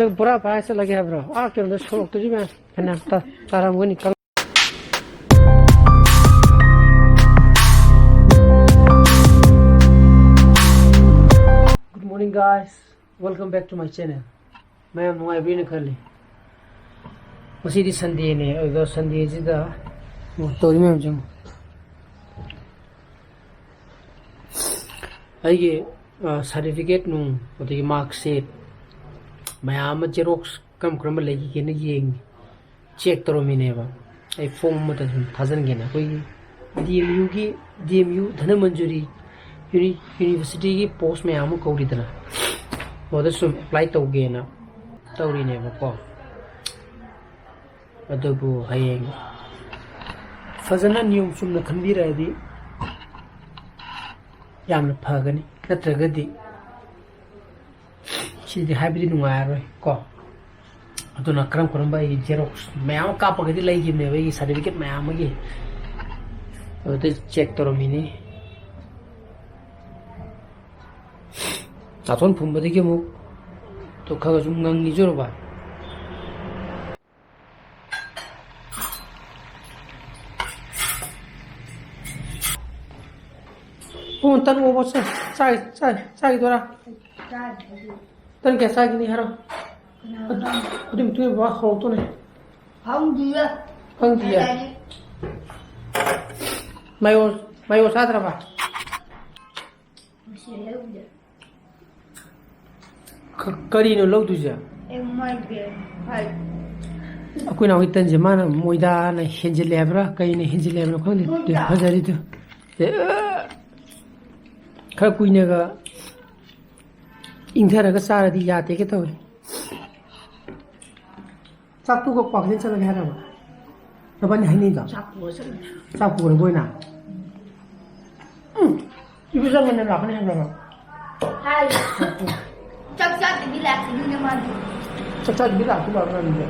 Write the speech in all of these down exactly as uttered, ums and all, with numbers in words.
ꯅꯪ ꯕꯣꯔꯥ ꯄꯥꯏꯔ ꯆꯠꯂꯒꯦ ꯍꯥꯏꯕ꯭ꯔꯣ? ꯑꯥ, ꯀꯩꯅꯣꯗ ꯁꯣꯔꯣꯛꯇꯁꯨ ꯃꯌꯥꯝ ꯐꯅꯌꯥꯝ ꯇꯥ-, ꯇꯥꯔꯝꯒꯅꯤ꯫ Good morning, guys. Welcome back to my channel. ꯃꯌꯥꯝ ꯅꯨꯡꯉꯥꯏꯕꯤꯅ ꯈꯜꯂꯤ꯫ ꯉꯁꯤꯗꯤ Sundayꯅꯦ, ꯑꯗꯨꯗ Sundayꯁꯤꯗ ꯇꯧꯔꯤ ꯃꯌꯥꯝꯁꯦ ꯌꯦꯡꯉꯨ꯫ ꯑꯩꯒꯤ, ꯑ, certificate ꯅꯨꯡ, ꯑꯗꯒꯤ mark sheet ꯃꯌꯥꯝ ꯑꯃ xerox ꯀꯔꯝ ꯀꯔꯝꯕ ꯂꯩꯈꯤꯒꯦꯅ ꯌꯦꯡꯉꯤ, check ꯇꯧꯔꯝꯃꯤꯅꯦꯕ꯫ ꯑꯩ form ꯑꯃꯇ ꯁꯨꯝ ꯊꯥꯖꯤꯟꯒꯦꯅ꯫ ꯑꯩꯈꯣꯏꯒꯤ D M Uꯒꯤ, D M U Dhanamanjuri uni-, universityꯒꯤ post ꯃꯌꯥꯝ ꯑꯃ ꯀꯧꯔꯤꯗꯅ, ꯑꯗꯨꯗ ꯁꯨꯝ apply ꯇꯧꯒꯦꯅ ꯇꯧꯔꯤꯅꯦꯕꯀꯣ꯫ ꯑꯗꯨꯕꯨ ꯍꯌꯦꯡ ꯐꯖꯅ ꯅꯤꯌꯣꯝ ꯆꯨꯝꯅ ꯈꯟꯕꯤꯔꯛꯑꯗꯤ ꯌꯥꯝꯅ ꯐꯒꯅꯤ, ꯅꯠꯇ꯭ꯔꯒꯗꯤ ꯁꯤꯗꯤ ꯍꯥꯏꯕꯗꯤ ꯅꯨꯡꯉꯥꯏꯔꯔꯣꯏ ꯀꯣ꯫ ꯑꯗꯨꯅ ꯀꯔꯝ ꯀꯔꯝꯕ ꯑꯩꯒꯤ xerox ꯃꯌꯥꯝ ꯑꯃ ꯀꯥꯞꯄꯒꯗꯤ ꯂꯩꯈꯤꯕꯅꯦꯕ, ꯑꯩꯒꯤ certificate ꯃꯌꯥꯝ ꯑꯃꯒꯤ, ꯑꯗꯨꯗ check ꯇꯧꯔꯝꯃꯤꯅꯤ꯫ ꯅꯥꯇꯣꯟ ꯐꯨꯟꯕꯗꯒꯤ ꯑꯃꯨꯛ ꯇꯣ ꯈꯔ ꯈꯔ ꯁꯨꯝ ꯉꯪꯉꯤꯖꯨꯔꯕ꯫ ꯄꯨꯡ ꯇꯔꯨꯛ ꯐꯥꯎꯕ ꯆꯥ-, ꯆꯥ-, ꯆꯥ-, ꯆꯥꯈꯤꯗꯣꯏꯔꯥ? ꯇꯟ ꯀꯌꯥ ꯆꯥꯈꯤꯅꯤ ꯍꯥꯏꯔꯣ? ꯑꯗꯨ-, ꯑꯗꯨꯒꯤ ꯃꯇꯨꯡ ꯏꯟꯅ ꯕꯕꯥ ꯍꯧꯔꯛꯇꯣꯏꯅꯦ꯫ ꯈꯪꯗꯤꯌꯦ꯫ ꯈꯪꯗꯤꯌꯦ? ꯀꯗꯥꯏꯗꯒꯤ? ꯃꯥꯏꯑꯣ-, ꯃꯥꯏꯑꯣ ꯆꯥꯗ꯭ꯔꯕ? ꯉꯁꯤ ꯂꯧꯗꯦ꯫ ꯀ-, ꯀꯔꯤꯅꯣ ꯂꯧꯗꯣꯏꯁꯦ? ꯑꯦ, ꯃꯣꯏꯒꯤ, ꯍꯣꯏ꯫ ꯑꯩꯈꯣꯏ ꯅꯥꯎꯒꯤ ꯇꯟꯁꯦ ꯃꯥꯅ ꯃꯣꯏꯗꯥꯅ ꯍꯦꯟꯖꯤꯜꯂꯦ ꯍꯥꯏꯕ꯭ꯔꯥ, ꯀꯩꯅ ꯍꯦꯟꯖꯤꯜꯂꯦ ꯍꯥꯏꯕ꯭ꯔꯥ ꯈꯪꯗꯦ꯫ ꯃꯣꯏꯗꯥ꯫ ꯐꯖꯔꯤꯗꯨ꯫ ꯑꯦ, ꯈꯔ ꯀꯨꯏꯅꯒ ꯏꯪꯊꯔꯒ ꯆꯥꯔꯗꯤ ꯌꯥꯗꯦꯒ ꯇꯧꯋꯦ꯫ ꯆꯥꯛꯇꯨꯒ ꯀ꯭ꯋꯥꯀꯩꯊꯦꯜ ꯆꯠꯂꯒꯦ ꯍꯥꯏꯔꯕ? ꯅꯕꯥꯅꯤ ꯍꯥꯏꯅꯩꯗꯣ? ꯆꯥꯛ ꯄꯨꯔ ꯆꯠꯂꯦ꯫ ꯆꯥꯛ ꯄꯨꯔꯒ ꯑꯣꯏꯅ? ꯎꯝ꯫ ꯏꯕꯤꯆꯥꯟ ꯉꯟꯅ ꯂꯥꯛꯀꯅꯤ ꯍꯥꯏꯕ꯭ꯔꯕ? ꯍꯥꯏ꯫ ꯆꯥꯛ ꯆꯥꯗꯕꯤ ꯂꯥꯛꯈꯤꯅꯤꯅꯦ ꯃꯥꯗꯤ꯫ ꯆꯥꯛ ꯆꯥꯗꯕꯤ ꯂꯥꯛꯇꯣꯏ ꯃꯥꯜꯂꯦ ꯅꯪꯗꯤ꯫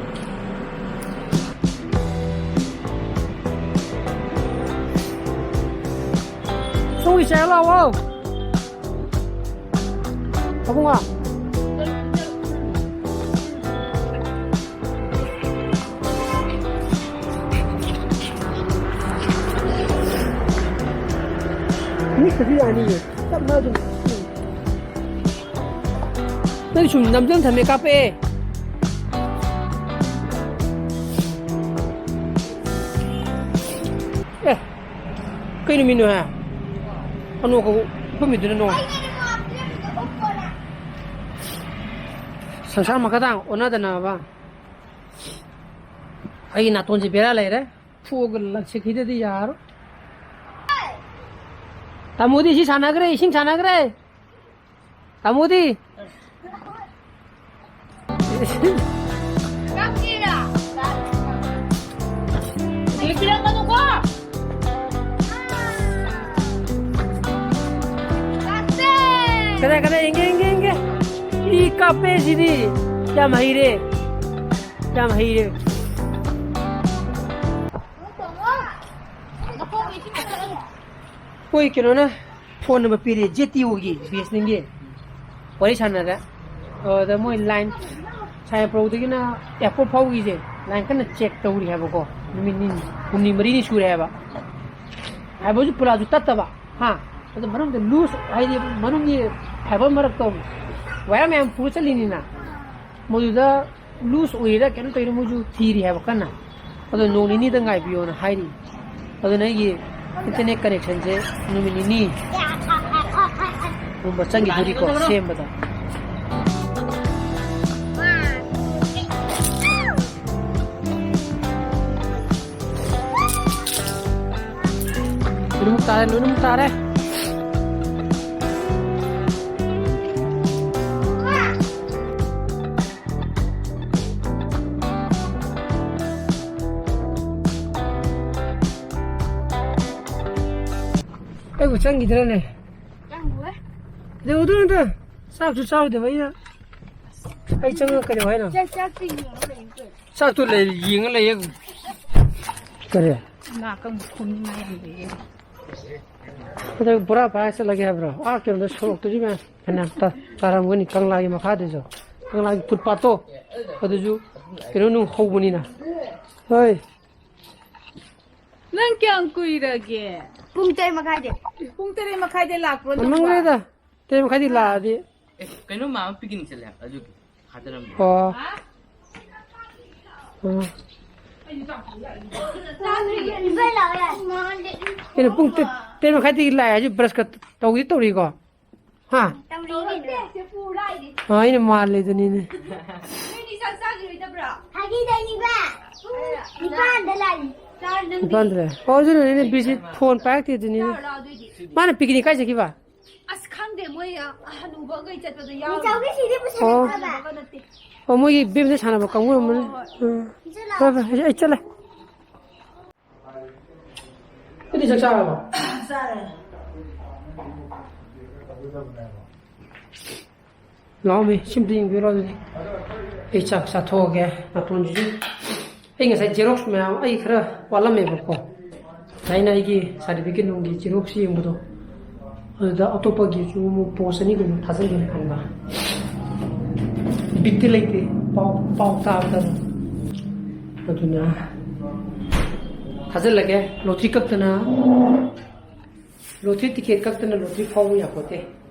ꯁꯣꯝꯒꯤ ꯆꯦ ꯂꯥꯛꯑꯣ꯫ ꯑꯕꯨꯡꯉꯣ꯫ ꯌꯥꯅꯤꯌꯦ꯫ ꯇꯞꯅ ꯑꯗꯨꯝ꯫ ꯅꯪ ꯁꯨꯝ ꯅꯝꯗꯨꯅ ꯊꯝꯃꯦ, ꯀꯥꯞꯄꯛꯑꯦ꯫ ꯑꯦ, ꯀꯩ ꯅꯨꯃꯤꯠꯅꯣ ꯍꯥ? ꯑꯅꯣꯛ ꯀꯧ-, ꯎꯞꯄꯝꯃꯤꯗꯨꯅ ꯅꯣ꯫ ꯁꯪꯁꯥꯔ ꯃꯈꯥ ꯇꯥꯡ ꯑꯣꯟꯅꯗꯅꯕ꯫ ꯑꯩꯒꯤ ꯅꯥꯇꯣꯟꯁꯦ ꯕꯦꯔꯥ ꯂꯩꯔꯦ꯫ ꯐꯨꯛꯑꯒ ꯂꯪꯁꯤꯠꯈꯤꯗꯗꯤ ꯌꯥꯔꯣꯏ꯫ ꯇꯥꯃꯣꯗꯤ ꯁꯤ ꯁꯥꯟꯅꯈ꯭ꯔꯦ, ꯏꯁꯤꯡ ꯁꯥꯟꯅꯈ꯭ꯔꯦ꯫ ꯇꯥꯃꯣꯗꯤ? ꯀꯞꯄꯤꯔꯣ? ꯌꯦꯡꯕꯤꯔꯝꯒꯅꯨꯀꯣ꯫ ꯀꯞꯄꯦ! ꯀꯗꯥꯏ, ꯀꯗꯥꯏ? ꯌꯦꯡꯒꯦ, ꯌꯦꯡꯒꯦ, ꯌꯦꯡꯒꯦ꯫ ꯏ ꯀꯥꯞꯄꯦ ꯁꯤꯗꯤ꯫ ꯌꯥꯝ ꯍꯩꯔꯦ꯫ ꯌꯥꯝ ꯍꯩꯔꯦ꯫ ꯃꯈꯣꯡ ꯏꯁꯤꯡ ꯆꯠꯂꯅꯤ꯫ ꯑꯩꯈꯣꯏ ꯀꯩꯅꯣꯅ ꯐꯣꯟ ꯅꯝꯕꯔ ꯄꯤꯔꯛꯑꯦ, ꯖꯦ ꯇꯤ ꯑꯣꯒꯤ ꯕꯤ ꯑꯦꯁ ꯑꯦꯟ ꯑꯦꯜꯒꯤ꯫ ꯋꯥꯔꯤ ꯁꯥꯟꯅꯔꯦ꯫ ꯑꯗ ꯃꯣꯏ ꯂꯥꯏꯟ ꯁꯥꯏꯄ꯭ꯔꯧꯗꯒꯤꯅ ꯑꯦꯌꯥꯔꯄꯣꯔꯠ ꯐꯥꯎꯒꯤꯁꯦ ꯂꯥꯏꯟ ꯀꯟꯅ ꯆꯦꯛ ꯇꯧꯔꯤ ꯍꯥꯏꯕꯀꯣ꯫ ꯅꯨꯃꯤꯠ ꯅꯤꯅꯤ, ꯍꯨꯝꯅꯤ ꯃꯔꯤꯅꯤ ꯁꯨꯔꯦ ꯍꯥꯏꯕ꯫ ꯍꯥꯏꯕꯁꯨ ꯄꯨꯔꯥꯁꯨ ꯇꯠꯇꯕ꯫ ꯍꯥ? ꯑꯗꯨ ꯃꯅꯨꯡꯗ ꯂꯨꯖ, ꯍꯥꯏꯗꯤ ꯃꯅꯨꯡꯒꯤ ꯐꯥꯏꯕꯔ ꯃꯔꯛꯇꯣ ꯋꯥꯌꯔ ꯃꯌꯥꯝ ꯄꯨꯔ ꯆꯠꯂꯤꯅꯤꯅ꯫ ꯃꯗꯨꯗ ꯂꯨꯖ ꯑꯣꯏꯔꯤꯔꯥ ꯀꯩꯅꯣ ꯇꯧꯔꯤꯔꯥ ꯃꯣꯏꯁꯨ ꯊꯤꯔꯤ ꯍꯥꯏꯕ ꯀꯟꯅ꯫ ꯑꯗꯣ ꯅꯣꯡ ꯅꯤꯅꯤꯗ ꯉꯥꯏꯕꯤꯌꯣꯅ ꯍꯥꯏꯔꯤ꯫ ꯑꯗꯨꯅ ꯑꯩꯒꯤ ꯏꯟꯇꯔꯅꯦꯠ ꯀꯅꯦꯛꯁꯟꯁꯦ ꯅꯨꯃꯤꯠ ꯅꯤꯅꯤ ꯒꯨꯝꯕ ꯆꯪꯈꯤꯗꯣꯔꯤꯀꯣ ꯁꯦꯝꯕꯗ꯫ ꯂꯣꯏꯅꯃꯛ ꯇꯥꯔꯦ, ꯂꯣꯏꯅꯃꯛ ꯇꯥꯔꯦ꯫ ꯑꯩꯕꯨ ꯆꯪꯈꯤꯗ꯭ꯔꯅꯦ? ꯆꯪꯉꯣꯏ꯫ ꯀꯩꯗꯧꯗꯣꯏꯅꯣꯗ? ꯆꯥꯛꯁꯨ ꯆꯥꯔꯨꯗꯕ ꯑꯩꯅ꯫ ꯑꯩ ꯆꯪꯉꯒ ꯀꯩꯗꯧ ꯍꯥꯏꯅꯣ? ꯆꯥꯛ, ꯆꯥꯛꯇꯤ ꯌꯦꯡꯉ ꯂꯩꯌꯨ ꯀꯩꯅꯣ꯫ ꯆꯥꯛꯇꯣ ꯂꯩ-, ꯌꯦꯡꯉ ꯂꯩꯌꯦ꯫ ꯀꯔꯤ? ꯉꯥ ꯑꯀꯪꯕ ꯈꯣꯝꯅꯤꯡꯉꯥꯏ ꯌꯥꯝ ꯂꯩꯌꯦ꯫ ꯑꯗ ꯕꯣꯔꯥ ꯄꯥꯏꯔ ꯆꯠꯂꯒꯦ ꯍꯥꯏꯕ꯭ꯔꯣ? ꯑꯥ ꯀꯩꯅꯣꯗ ꯁꯣꯔꯣꯛꯇꯁꯨ ꯃꯌꯥꯝ ꯐꯅꯌꯥꯝ ꯇꯥ-, ꯇꯥꯔꯝꯒꯅꯤ, ꯀꯪꯂꯥꯒꯤ ꯃꯈꯥꯗꯁꯨ꯫ ꯀꯪꯂꯥꯒꯤ ꯐꯨꯠꯄꯥꯠꯇꯣ ꯑꯗꯨꯁꯨ ꯀꯩꯅꯣ ꯅꯨꯡ ꯍꯧꯕꯅꯤꯅ꯫ ꯍꯣꯏ꯫ ꯅꯪ ꯀꯌꯥꯝ ꯀꯨꯏꯔꯒꯦ? ꯄꯨꯡ ꯇꯔꯦꯠ ꯃꯈꯥꯏꯗꯩ꯫ ꯄꯨꯡ ꯇꯔꯦꯠ ꯃꯈꯥꯏꯗꯩ ꯂꯥꯛꯄ꯭ꯔꯣ ꯅꯪꯕꯣ? ꯃꯃꯥꯡꯂꯩꯗ ꯇꯔꯦꯠ ꯃꯈꯥꯏꯗꯤ ꯂꯥꯛꯑꯗꯤ꯫ ꯑꯦ, ꯀꯩꯅꯣ, ꯃꯥ ꯑꯃ ꯄꯤꯛꯅꯤꯛ ꯆꯠꯂꯦ ꯍꯥꯏꯕ, ꯑꯗꯨꯒꯤ ꯊꯥꯗꯔꯝꯕ꯫ ꯑꯣ꯫ ꯑꯣ꯫ ꯏꯕꯥꯏ ꯂꯥꯛꯑꯣ ꯌꯥꯔꯦ꯫ ꯀꯩꯅꯣ, ꯄꯨꯡ ꯇꯔꯦꯠ, ꯇꯔꯦꯠ ꯃꯈꯥꯏꯗꯒꯤ ꯂꯥꯛꯑꯦ ꯍꯥꯏꯁꯤ ꯕ꯭ꯔꯁꯀ ꯇꯧꯗꯤ ꯇꯧꯔꯤꯀꯣ? ꯍꯥ? ꯇꯧꯔꯤꯅꯦ꯫ ꯑꯥ, ꯑꯩꯅ ꯃꯥꯜꯂꯦꯗꯨꯅꯤꯅꯦ꯫ ꯅꯣꯏꯗꯤ ꯆꯥꯛ ꯆꯥꯈꯤꯔꯣꯏꯗꯕ꯭ꯔꯣ? ꯐꯥꯒꯤ ꯇꯧꯅꯤꯕ꯫ ꯄꯨꯡ ꯅꯤꯄꯥꯟꯗ ꯂꯥꯛꯏ꯫ ꯆꯥꯔ ꯅꯪꯗꯤ? ꯅꯤꯄꯥꯟꯗ ꯂꯥꯛꯏ꯫ ꯑꯣ, ꯑꯗꯨꯅꯅꯦ ꯕꯤꯖꯤ ꯐꯣꯟ ꯄꯥꯏꯔꯛꯇꯦꯗꯨꯅꯤꯅꯦ꯫ ꯆꯥꯔꯨ ꯂꯥꯛꯑꯣ ꯑꯗꯨꯏꯗꯤ꯫ ꯃꯥꯅ ꯄꯤꯛꯅꯤꯛ ꯀꯥꯏ ꯆꯠꯈꯤꯕ? ꯑꯁ, ꯈꯪꯗꯦ, ꯃꯣꯏ ꯑꯍꯅꯨꯕꯈꯩ ꯆꯠꯄꯗꯣ ꯌꯥꯎꯔꯤ꯫ ꯅꯤꯆꯥꯎꯒꯤ ꯁꯤꯗꯤ ꯄꯨꯁꯜꯂꯛꯇ꯭ꯔꯕ? ꯑꯣ꯫ ꯑꯍꯅꯨꯕꯒ ꯅꯠꯇꯦ꯫ ꯑꯣ, ꯃꯣꯏꯒꯤ ꯕꯦꯝꯗ ꯁꯥꯟꯅꯕ ꯀꯥꯡꯕꯨ ꯑꯃꯅꯤ꯫ ꯍꯣꯏ, ꯍꯣꯏ꯫ ꯎꯝ꯫ ꯐꯔꯦ, ꯐꯔꯦ, ꯑꯩ, ꯑꯩ ꯆꯠꯂꯦ꯫ ꯅꯣꯏꯗꯤ ꯆꯥꯛ ꯆꯥꯔꯕꯣ? ꯆꯥꯔꯦ꯫ ꯂꯥꯛꯑꯣꯃꯤ, ꯁꯤꯝꯇ ꯌꯦꯡꯕꯤꯔꯣ ꯑꯗꯨꯗꯤ꯫ ꯑꯩ ꯆꯥꯛ ꯆꯥꯊꯣꯛꯑꯒꯦ, ꯅꯥꯇꯣꯟꯁꯤꯁꯨ꯫ ꯑꯩ ꯉꯁꯥꯏ ꯖꯦꯔꯣꯛꯁ ꯃꯌꯥꯝ ꯑꯩ ꯈꯔ ꯋꯥꯠꯂꯝꯃꯦꯕꯀꯣ꯫ ꯉꯁꯥꯏꯅ ꯑꯩꯒꯤ ꯁꯥꯔꯇꯤꯐꯤꯀꯦꯠ ꯅꯨꯡꯒꯤ ꯖꯦꯔꯣꯛꯁ ꯌꯦꯡꯕꯗꯣ, ꯑꯗꯨꯗ ꯑꯇꯣꯞꯄꯒꯤꯁꯨ ꯑꯃꯨꯛ ꯄꯣꯁ ꯑꯅꯤ ꯒꯨꯝꯕ ꯊꯥꯖꯤꯟꯒꯦꯅ ꯈꯟꯕ꯫ ꯕꯤꯠꯇꯤ ꯂꯩꯇꯦ, ꯄꯥꯎ, ꯄꯥꯎ ꯇꯥꯕꯗ꯫ ꯑꯗꯨꯅ ꯊꯥꯖꯤꯜꯂꯒꯦ꯫ ꯂꯣꯇ꯭ꯔꯤ ꯀꯛꯇꯅ, ꯂꯣꯇ꯭ꯔꯤ ꯇꯤꯀꯦꯠ ꯀꯛꯇꯅ ꯂꯣꯇ꯭ꯔꯤ ꯐꯥꯎꯕ ꯌꯥꯄꯣꯠꯇꯦ꯫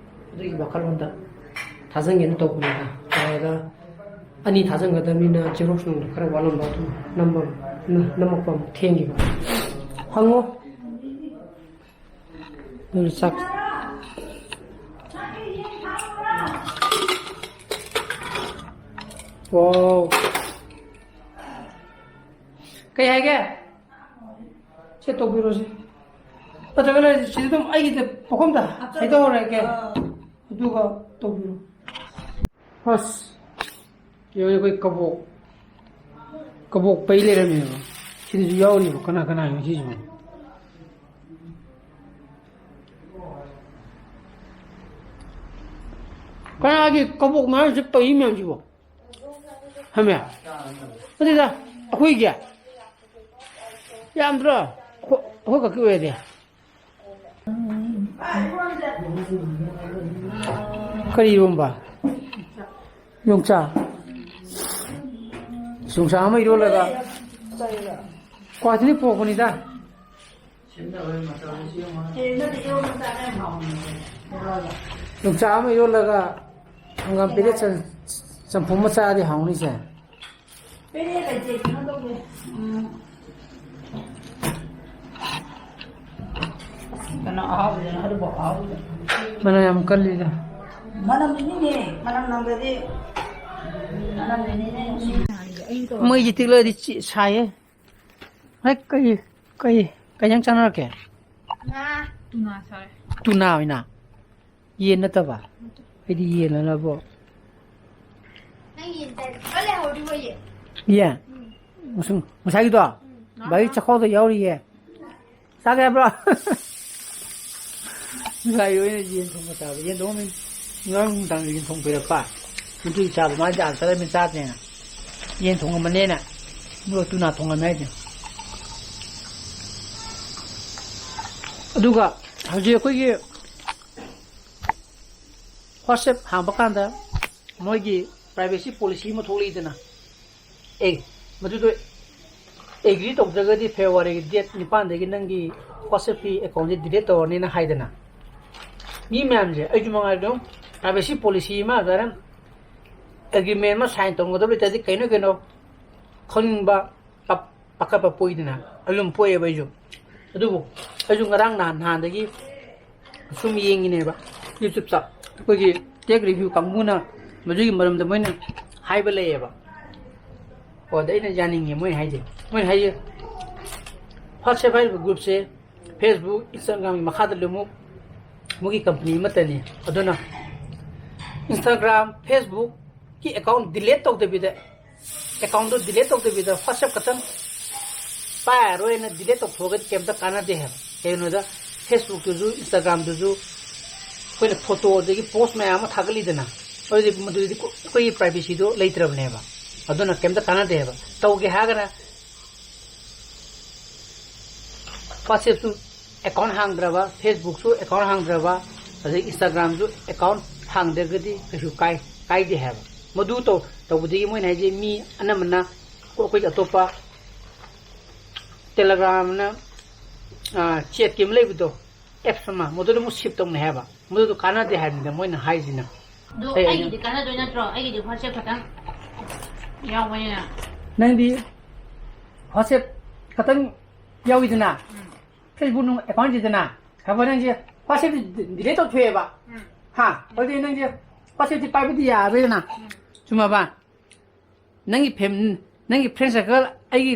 ꯑꯗꯨꯒꯤ ꯋꯥꯈꯜꯂꯣꯟꯗ ꯊꯥꯖꯤꯟꯒꯦꯅ ꯇꯧꯕꯅꯤꯗ꯫ ꯇꯧꯔꯒ ꯑꯅꯤ ꯊꯥꯖꯤꯟꯒꯗꯕꯅꯤꯅ ꯖꯦꯔꯣꯛꯁ ꯅꯨꯡꯗꯣ ꯈꯔ ꯋꯥꯠꯂꯝꯕ, ꯑꯗꯨ ꯅꯝꯕ-, ꯅ-, ꯅꯝꯃꯛꯄ ꯑꯃꯨꯛ ꯊꯦꯡꯈꯤꯕ꯫ ꯍꯪꯉꯣ꯫ ꯑꯗꯨꯅ ꯆꯥꯛ-, ꯋꯥꯎ꯫ ꯀꯩ ꯍꯥꯏꯒꯦ? ꯁꯦ ꯇꯧꯕꯤꯔꯣꯁꯦ꯫ ꯅꯠꯇ꯭ꯔꯒꯅ ꯁꯤꯗ ꯑꯗꯨꯝ ꯑꯩꯒꯤꯗ ꯄꯣꯛꯐꯝꯗ ꯍꯩꯗꯣꯛꯍꯧꯔꯒꯦ꯫ ꯑꯥ꯫ ꯑꯗꯨꯒ ꯇꯧꯕꯤꯔꯣ꯫ ꯑꯁ, ꯌꯦꯡꯉꯨꯅꯦ, ꯑꯩꯈꯣꯏ ꯀꯕꯣꯛ, ꯀꯕꯣꯛ ꯄꯩ ꯂꯩꯔꯝꯃꯦꯕ꯫ ꯁꯤꯗꯁꯨ ꯌꯥꯎꯔꯤꯕ ꯀꯅꯥ ꯀꯅꯥꯅꯣ ꯁꯤꯁꯤꯕꯣ? ꯀꯅꯥꯒꯤ ꯀꯕꯣꯛ ꯃꯌꯥꯝꯁꯦ ꯄꯩ ꯃꯌꯥꯝꯁꯤꯕꯣ? ꯍꯃꯦ? ꯑꯗꯨꯗ ꯑꯩꯈꯣꯏꯒꯤ ꯌꯥꯝꯗ꯭ꯔꯣ? ꯑꯩꯈꯣꯏ, ꯑꯩꯈꯣꯏ ꯈꯛꯀꯤ ꯑꯣꯏꯔꯗꯤ꯫ ꯀꯔꯤ ꯏꯔꯣꯝꯕ? ꯌꯣꯡꯆꯥꯛ꯫ ꯌꯣꯡꯆꯥꯛ ꯑꯃ ꯏꯔꯣꯜꯂꯒ꯫ ꯀ꯭ꯋꯥꯊꯤꯅ ꯄꯨꯔꯛꯄꯅꯤꯗ꯫ ꯌꯣꯡꯆꯥꯛ ꯑꯃ ꯏꯔꯣꯜꯂꯒ ꯍꯪꯒꯥꯝ ꯄꯦꯔꯦ ꯆꯝ-, ꯆꯝꯐꯨꯠ ꯑꯃ ꯆꯥꯔꯗꯤ ꯍꯥꯎꯅꯤꯁꯦ꯫ ꯄꯦꯔꯦ ꯂꯩꯇꯦ, ꯀꯩꯅꯣ ꯇꯧꯗꯦ꯫ ꯎꯝ꯫ ꯑꯁ, ꯀꯩꯅꯣ ꯑꯍꯥꯎꯕꯗꯨꯅ ꯑꯗꯨꯕꯨ ꯑꯍꯥꯎꯕꯗꯨ꯫ ꯃꯅꯝ ꯌꯥꯝ ꯀꯜꯂꯤꯗ꯫ ꯃꯅꯝꯗꯨꯅꯤꯅꯦ, ꯃꯅꯝ ꯅꯝꯗ꯭ꯔꯗꯤ, ꯃꯅꯝꯗꯨꯅꯤꯅꯦ꯫ ꯃꯩꯁꯤ ꯇꯤꯛꯂꯗꯤ ꯆꯤ-, ꯁꯥꯏꯌꯦ꯫ ꯍꯦꯛ ꯀꯩ, ꯀꯩ, ꯀꯩ ꯏꯟꯖꯥꯡ ꯆꯥꯅꯔꯛꯀꯦ? ꯉꯥ꯫ ꯇꯨꯅꯥ ꯆꯥꯔꯦ꯫ ꯇꯨꯅꯥ ꯑꯣꯏꯅ? ꯌꯦꯟ ꯅꯠꯇꯕ? ꯑꯩꯗꯤ ꯌꯦꯟ ꯑꯅꯕꯣ꯫ ꯅꯪ ꯌꯦꯟ ꯆꯥꯏ-, ꯈꯔ ꯂꯩꯍꯧꯔꯤꯕꯣ ꯌꯦꯟ? ꯌꯦꯟ? ꯎꯝ꯫ ꯉꯁꯨ-, ꯉꯁꯥꯏꯒꯤꯗꯣ? ꯎꯝ꯫ ꯚꯥꯏ, ꯆꯥꯛꯈꯥꯎꯗ ꯌꯥꯎꯔꯤꯌꯦ꯫ ꯆꯥꯒꯦ ꯍꯥꯏꯕ꯭ꯔꯣ? ꯉꯁꯥꯏ ꯑꯣꯏꯅ ꯌꯦꯟ ꯊꯣꯡꯕ ꯆꯥꯕ꯫ ꯌꯦꯟ ꯊꯣꯡꯕ ꯉꯔꯥꯡ ꯅꯨꯡꯗꯥꯡ ꯌꯦꯟ ꯊꯣꯡꯕ ꯄꯤꯔꯛꯄ꯫ ꯃꯗꯨꯒꯤ ꯆꯥꯕ꯫ ꯃꯥꯗꯤ ꯑꯥꯗ ꯆꯠꯂꯃꯤ ꯆꯥꯗ꯭ꯔꯦꯅ꯫ ꯌꯦꯟ ꯊꯣꯡꯉꯝꯕꯅꯦꯅ꯫ ꯑꯗꯨꯒ ꯇꯨꯅꯥ ꯊꯣꯡꯉꯝꯃꯦ ꯍꯥꯏꯁꯦ꯫ ꯑꯗꯨꯒ ꯍꯧꯖꯤꯛ ꯑꯩꯈꯣꯏꯒꯤ WhatsApp ꯍꯥꯡꯕ ꯀꯥꯟꯗ ꯃꯣꯏꯒꯤ privacy policy ꯑꯃ ꯊꯣꯛꯂꯛꯏꯗꯅ꯫ ꯑꯦ, ꯃꯗꯨꯗꯣ agree ꯇꯧꯗ꯭ꯔꯒꯗꯤ February ꯗꯦꯠ ꯅꯤꯄꯥꯟꯗꯒꯤ ꯅꯪꯒꯤ WhatsApp-ꯀꯤ account-ꯁꯦ delete ꯇꯧꯔꯅꯤꯅ ꯍꯥꯏꯗꯅ꯫ ꯃꯤ ꯃꯌꯥꯝꯁꯦ, ꯑꯩꯁꯨ ꯃꯉꯥꯏꯔꯦ ꯑꯗꯨꯝ, privacy policy ꯑꯃ ꯑꯗꯨꯃꯥꯏꯅ agreement ꯑꯃ sign ꯇꯧꯒꯗꯕ ꯂꯩꯇ꯭ꯔꯗꯤ ꯀꯩꯅꯣ ꯀꯩꯅꯣ ꯈꯪꯅꯤꯡꯕ, ꯄꯥꯈꯠꯄ ꯄꯣꯛꯏꯗꯅ, ꯑꯗꯨꯝ ꯄꯣꯛꯑꯦꯕ ꯑꯩꯁꯨ꯫ ꯑꯗꯨꯕꯨ ꯑꯩꯁꯨ ꯉꯔꯥꯡ ꯅꯍꯥꯟ, ꯅꯍꯥꯟꯗꯒꯤ ꯁꯨꯝ ꯌꯦꯡꯉꯤꯅꯦꯕ YouTube-ꯇ꯫ ꯑꯩꯈꯣꯏꯒꯤ tech review ꯀꯥꯡꯕꯨꯅ ꯃꯗꯨꯒꯤ ꯃꯔꯝꯗ ꯃꯣꯏꯅ ꯍꯥꯏꯕ ꯂꯩꯌꯦꯕ꯫ ꯑꯣ, ꯑꯗ ꯑꯩꯅ ꯌꯥꯅꯤꯡꯉꯦ ꯃꯣꯏꯅ ꯍꯥꯏꯁꯦ꯫ ꯃꯣꯏꯅ ꯍꯥꯏꯁꯦ, WhatsApp ꯍꯥꯏꯔꯤꯕ group-ꯁꯦ Facebook, Instagram-ꯒꯤ ꯃꯈꯥꯗ ꯂꯣꯏꯅꯃꯛ ꯃꯣꯏꯒꯤ company ꯑꯃꯠꯇꯅꯤ꯫ ꯑꯗꯨꯅ Instagram, Facebook-ꯀꯤ account delete ꯇꯧꯗꯕꯤꯗ, account-ꯗꯣ delete ꯇꯧꯗꯕꯤꯗ WhatsApp ꯈꯛꯇꯪ ꯄꯥꯏꯔꯔꯣꯏꯅ delete ꯇꯧꯊꯣꯛꯑꯒꯗꯤ ꯀꯩꯝꯇ ꯀꯥꯟꯅꯗꯦ ꯍꯥꯏꯕ꯫ ꯀꯩꯒꯤꯅꯣꯗ, Facebook-ꯇꯨꯁꯨ, Instagram-ꯗꯨꯁꯨ ꯑꯩꯈꯣꯏꯅ photo ꯑꯗꯒꯤ post ꯃꯌꯥꯝ ꯑꯃ ꯊꯥꯒꯠꯂꯤꯗꯅ, ꯑꯗꯨꯗꯤ ꯃꯗꯨꯗꯤ ꯑꯩꯈꯣꯏꯒꯤ privacy-ꯗꯣ ꯂꯩꯇ꯭ꯔꯕꯅꯦꯕ꯫ ꯑꯗꯨꯅ ꯀꯩꯝꯇ ꯀꯥꯟꯅꯗꯦ ꯍꯥꯏꯕ꯫ ꯇꯧꯒꯦ ꯍꯥꯏꯔꯒꯅ WhatsApp-ꯁꯨ account ꯍꯥꯡꯗ꯭ꯔꯕ, Facebook-ꯁꯨ account ꯍꯥꯡꯗ꯭ꯔꯕ, ꯑꯗꯩ Instagram-ꯁꯨ account ꯍꯥꯡꯗ꯭ꯔꯒꯗꯤ ꯀꯩꯁꯨ ꯀꯥꯏ-, ꯀꯥꯏꯗꯦ ꯍꯥꯏꯕ꯫ ꯃꯗꯨ ꯇꯧ-, ꯇꯧꯕꯗꯒꯤ ꯃꯣꯏꯅ ꯍꯥꯏꯁꯦ, ꯃꯤ ꯑꯅꯝꯕꯅ ꯑꯩꯈꯣꯏ ꯑꯇꯣꯞꯄ Telegram-ꯅ ꯆꯦꯠꯀꯤ ꯑꯃ ꯂꯩꯕꯗꯣ, ꯑꯦꯞꯁ ꯑꯃ, ꯃꯗꯨꯗ ꯑꯃꯨꯛ ꯁꯤꯞ ꯇꯧꯅꯩ ꯍꯥꯏꯕ꯫ ꯃꯗꯨꯗꯣ ꯀꯥꯟꯅꯗꯦ ꯍꯥꯏꯕꯅꯤꯗ ꯃꯣꯏꯅ ꯍꯥꯏꯁꯤꯅ꯫ ꯑꯗꯣ ꯑꯩ ꯑꯩꯒꯤꯗꯤ ꯀꯥꯟꯅꯗꯣꯏ ꯅꯠꯇ꯭ꯔꯣ? ꯑꯩꯒꯤꯗꯤ ꯋꯥꯆꯦꯞ ꯈꯛꯇꯪ ꯌꯥꯎꯕꯅꯤꯅ꯫ ꯅꯪꯗꯤ ꯋꯥꯆꯦꯞ ꯈꯛꯇꯪ ꯌꯥꯎꯋꯤꯗꯅ, ꯎꯝ꯫ ꯐꯦꯁꯕꯨꯛ ꯅꯨꯡ ꯑꯦꯀꯥꯎꯟꯁꯤꯗꯅ, ꯈꯪꯕ ꯅꯪꯁꯦ ꯋꯥꯆꯦꯞꯇꯤ ꯗꯤꯂꯦꯠ ꯇꯧꯊꯣꯛꯑꯦꯕ꯫ ꯎꯝ꯫ ꯍꯥ? ꯑꯗꯨꯗꯤ ꯅꯪꯁꯦ ꯋꯥꯆꯦꯞꯇꯤ ꯄꯥꯏꯕꯗꯤ ꯌꯥꯔꯔꯣꯏꯗꯅ꯫ ꯎꯝ꯫ ꯆꯨꯝꯃꯕ? ꯅꯪꯒꯤ ꯐꯦꯝ-, ꯅꯪꯒꯤ ꯐ꯭ꯔꯦꯟ ꯁꯔꯀꯜ, ꯑꯩꯒꯤ,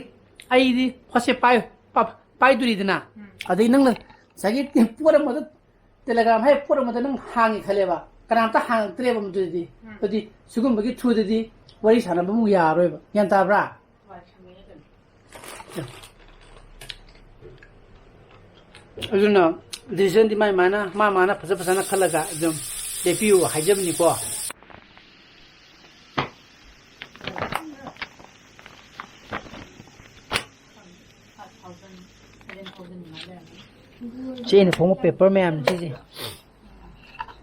ꯑꯩꯗꯤ ꯋꯥꯆꯦꯞ ꯄꯥꯏ-, ꯄꯥ-, ꯄꯥꯏꯗꯣꯔꯤꯗꯅ꯫ ꯎꯝ꯫ ꯑꯗꯩ ꯅꯪꯅ ꯉꯁꯥꯏꯒꯤ ꯄꯣꯠ ꯑꯃꯗ, ꯇꯦꯂꯦꯒ꯭ꯔꯥꯝ ꯍꯥꯏꯕ ꯄꯣꯠ ꯑꯃꯗ ꯅꯪ ꯍꯥꯡꯉꯦ ꯈꯜꯂꯦꯕ, ꯀꯅꯥꯝꯇ ꯍꯥꯡꯉꯛꯇ꯭ꯔꯦꯕ ꯃꯗꯨꯗꯗꯤ꯫ ꯎꯝ꯫ ꯑꯗꯨꯗꯤ ꯁꯤꯒꯨꯝꯕꯒꯤ ꯊ꯭ꯔꯨꯗꯗꯤ ꯋꯥꯔꯤ ꯁꯥꯟꯅꯕ ꯑꯃꯨꯛ ꯌꯥꯔꯔꯣꯏꯕ꯫ ꯒ꯭ꯌꯥꯟ ꯇꯥꯕ꯭ꯔꯥ? ꯍꯣꯏ, ꯁꯪꯉꯦ ꯑꯗꯨꯝ꯫ ꯑꯗꯨꯅ ꯗꯤꯁꯤꯖꯟꯗꯤ ꯃꯥꯏ ꯃꯥꯅ, ꯃꯥ ꯃꯥꯅ ꯐꯖ ꯐꯖꯅ ꯈꯜꯂꯒ ꯑꯗꯨꯝ ꯂꯦꯞꯄꯤꯌꯨ ꯍꯥꯏꯖꯕꯅꯤꯀꯣ꯫ ꯆꯦ, ꯑꯩꯅ ꯐꯣꯡꯕ ꯄꯦꯄꯔ ꯃꯌꯥꯝ ꯁꯤꯁꯦ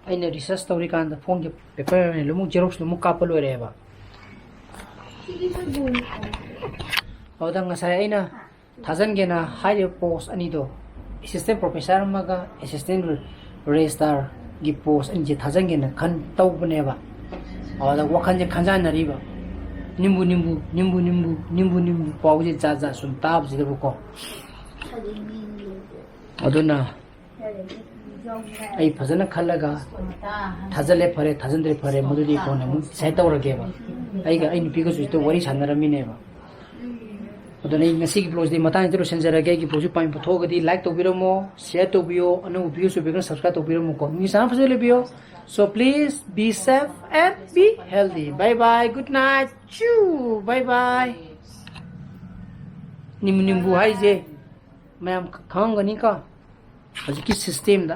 ꯑꯩꯅ ꯔꯤꯁꯔꯁ ꯇꯧꯔꯤꯀꯥꯟꯗ ꯐꯣꯡꯈꯤꯕ ꯄꯦꯄꯔ ꯃꯌꯥꯝ ꯂꯣꯏꯅꯃꯛ ꯖꯦꯔꯣꯛꯁ ꯂꯣꯏꯅꯃꯛ ꯀꯥꯞꯄ ꯂꯣꯏꯔꯦꯕ꯫ ꯑꯗꯨꯗ ꯉꯁꯥꯏ ꯑꯩꯅ ꯊꯥꯖꯤꯟꯒꯦꯅ ꯍꯥꯏꯔꯤꯕ ꯄꯣꯁ ꯑꯅꯤꯗꯣ, ꯑꯦꯁꯤꯁꯇꯦꯟ ꯄ꯭ꯔꯣꯐꯦꯁꯔ ꯑꯃꯒ ꯑꯦꯁꯤꯁꯇꯦꯟ ꯔꯦꯖꯤꯁꯇ꯭ꯔꯥꯔꯒꯤ ꯄꯣꯁ ꯑꯅꯤꯁꯦ ꯊꯥꯖꯤꯟꯒꯦꯅ ꯈꯟ ꯇꯧꯕꯅꯦꯕ꯫ ꯑꯗꯨꯗ ꯋꯥꯈꯜꯁꯦ ꯈꯟꯖꯥꯟꯅꯔꯤꯕ, ꯅꯤꯝꯕꯨ ꯅꯤꯝꯕꯨ ꯅꯤꯝꯕꯨ ꯅꯤꯝꯕꯨ ꯅꯤꯝꯕꯨ ꯅꯤꯝꯕꯨ ꯄꯥꯎꯁꯦ ꯖꯥꯠ ꯖꯥꯠ ꯁꯨꯝ ꯇꯥꯕꯁꯤꯗꯕꯀꯣ꯫ ꯑꯗꯨꯅ ꯑꯩ ꯐꯖꯅ ꯈꯜꯂꯒ ꯊꯥꯖꯜꯂꯦ ꯐꯔꯦ, ꯊꯥꯖꯟꯗ꯭ꯔꯦ ꯐꯔꯦ, ꯃꯗꯨꯗꯤ ꯀꯣꯟꯅ ꯑꯃꯨꯛ ꯗꯤꯁꯥꯏꯠ ꯇꯧꯔꯒꯦꯕ꯫ ꯑꯩꯒ ꯑꯩ ꯅꯨꯄꯤꯒꯁꯨ ꯍꯦꯛꯇ ꯋꯥꯔꯤ ꯁꯥꯟꯅꯔꯝꯃꯤꯅꯦꯕ꯫ ꯑꯗꯨꯅ ꯑꯩ ꯉꯁꯤꯒꯤ ꯕ꯭ꯂꯣꯒꯁꯤꯗꯤ ꯃꯇꯥꯡꯁꯤꯗ ꯂꯣꯏꯁꯤꯟꯖꯔꯒꯦ꯫ ꯑꯩꯒꯤ ꯕ꯭ꯂꯣꯒꯁꯤ ꯄꯥꯝꯕꯤ ꯄꯨꯊꯣꯛꯑꯒꯗꯤ ꯂꯥꯏꯛ ꯇꯧꯕꯤꯔꯝꯃꯣ, ꯁꯤꯌꯔ ꯇꯧꯕꯤꯌꯣ, ꯑꯅꯧꯕ ꯚꯤꯌꯨꯁ ꯑꯣꯏꯕꯤꯔꯒꯅ ꯁꯕꯁꯀ꯭ꯔꯥꯏꯕ ꯇꯧꯕꯤꯔꯝꯃꯨꯀꯣ꯫ ꯃꯤ ꯆꯥꯅ ꯐꯖꯅ ꯂꯩꯕꯤꯌꯣ꯫ So please be safe and be healthy. Bye bye. Good night. Choo. Bye bye. ꯅꯤꯝꯕꯨ ꯅꯤꯝꯕꯨ ꯍꯥꯏꯁꯦ ꯃꯌꯥꯝ ꯈꯪꯉꯝꯒꯅꯤꯀꯣ꯫ ꯍꯧꯖꯤꯛꯀꯤ ꯁꯤꯁꯇꯦꯝꯗ